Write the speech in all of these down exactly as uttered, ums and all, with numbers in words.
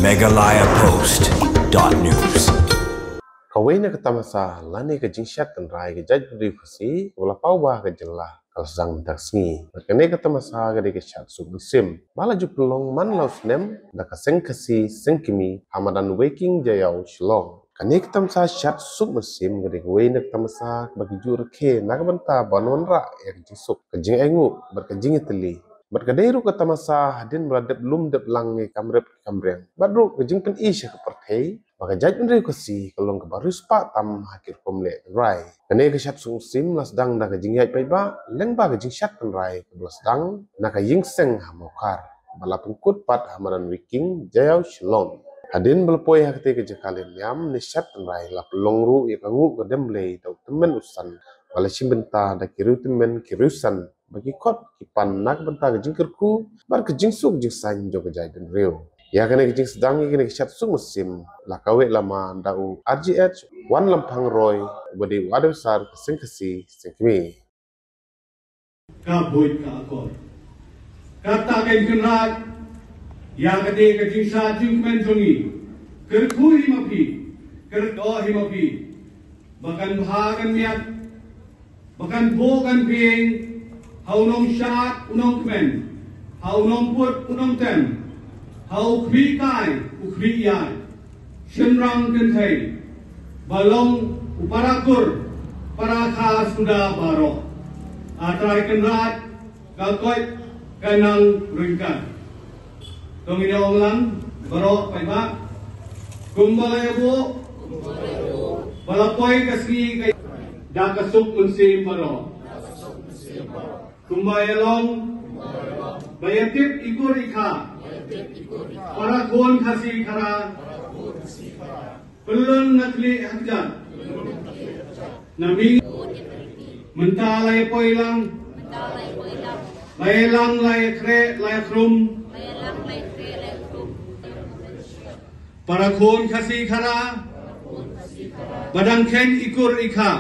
Meghalaya Post dot news. Kawei na ka tamasa lane ka jingshad tynrai ka jaitbynriew Khasi kaba la paw bha ha ka jylla ka la sdang mynta ka sngi. Bad kane ka tamasa ka dei ka shad suk mynsiem ba la ju pynlong man la u snem da ka Seng Khasi Seng Kmie ha madan Weiking Jaiaw Shillong. Kane ka tamasa shad suk mynsiem ka dei kawei na ka tamasa ba ki ju rakhe na ka bynta ban wanrah ïa ka jingsuk, ka jingainguh bad ka jingïatylli. Bad ka dei ruh ka tamasa hadien ba la dep lum dep lang ïa ki kam rep ki kam riang bad ruh ka jingpyni sha ka pyrthei ba ka jaitbynriew Khasi ka long kaba riewspah tam ha ki rukom leh tynrai. Kane ka shad suk mynsiem la sdang da ka jingïaid paidbah lyngba ka jingshad tynrai kaba la sdang na ka Ïing Seng ha Mawkhar, ba la pynkut pat ha madan Weiking Jaiaw Shillong. Hadien ba la poi ha katei ka jaka lehniam ne shad tynrai, la pynlong ruh ïa ka nguh ka dem Blei da u tymmen u san ba la shim bynta da ki riewtymmen ki riewsan ba ki khot ki pan na ka bynta ka jingkyrkhu bad ka jingsuk jingsaiñ jong ka jaitbynriew. Ïa kane ka jingsdang ïa kane ka shad suk mynsiem la kaweh lama da u R G H Wanlamphang Roy uba dei u advisor ka Seng Khasi Seng Kmie. Ka buit ka akor. Kata ka Kynrad, ïa kata ka jingshad jingkmen jong ngi. Kyrkhu hi ma phi, kyrdoh hi ma phi. Ba kan bha kan miat, ba kan buh kan biang, ha u nongshad u nongkmen, ha u nongput u nongtem, ha u khmih kai u khmih ïaid, shynrang kynthei, ba long u para kur para kha suda baroh. A Trai Kynrad ka koit ka nang ryngkat. To ngin ïa ong lang baroh paidbah. Kumba la ïa buh, ba la poi ka sngi ka, da ka suk mynsiem baroh. Kumba ïa long, ba ïa tip i kur i kha, para khun Khasi Khara, pyllun na khlieh ha kjat. Na mihngi mynta la ïa poi lang, la ïa lang la ïa khreh la ïa khrum. Para khun Khasi Khara, ba dang kheiñ i kur i kha,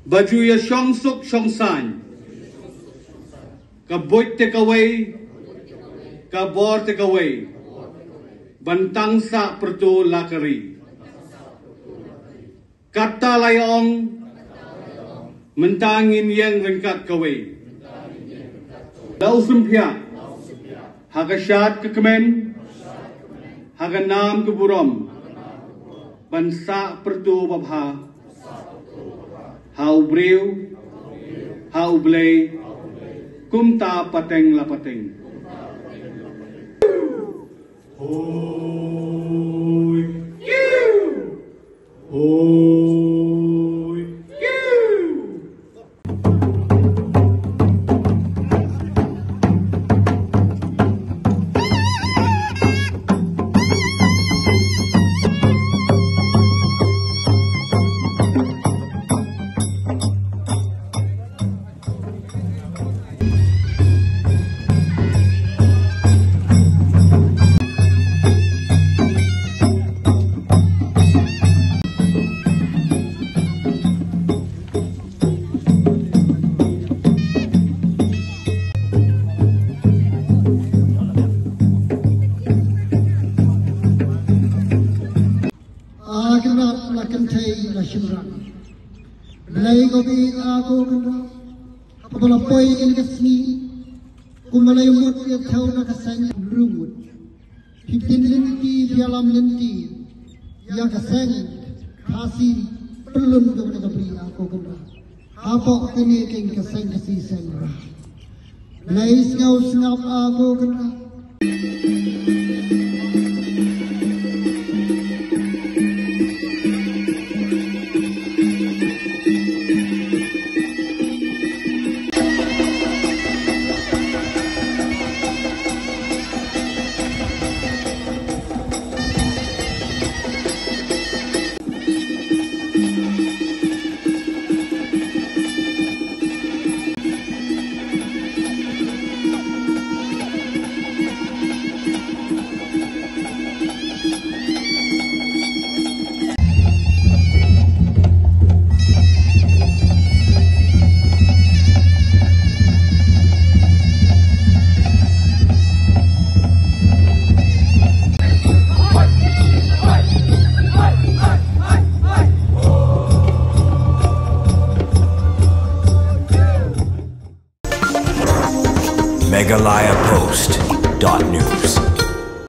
ba ju ïa shong suk shong saiñ. Ka buit te kawei, ka bor te kawei, ban tang sah pyrto la ka ri. Kata la ïa ong, mynta ngin ïeng ryngkat kawei. Da u sympiak, ha ka shad ka kmen, ha ka nam ka burom, ban sah pyrto babha, ha u briew, ha u Blei, kumta pateng la pateng. Hoi. Hoi. A Kynrad la kynthei la shynrang. Blei ko bad a ko Kynrad. Kaba la poi ïa kane ka sngi, kumba la ïa mut ïa thew na ka seng Rungud. Phi tin lynti, phi ïalam lynti ïa ka seng Khasi, pyllun ka bri a ko Kynrad. Hapoh kane ka seng Khasi Seng Ra. Blei sngap sngap a ko Kynrad. Meghalaya Post dot news.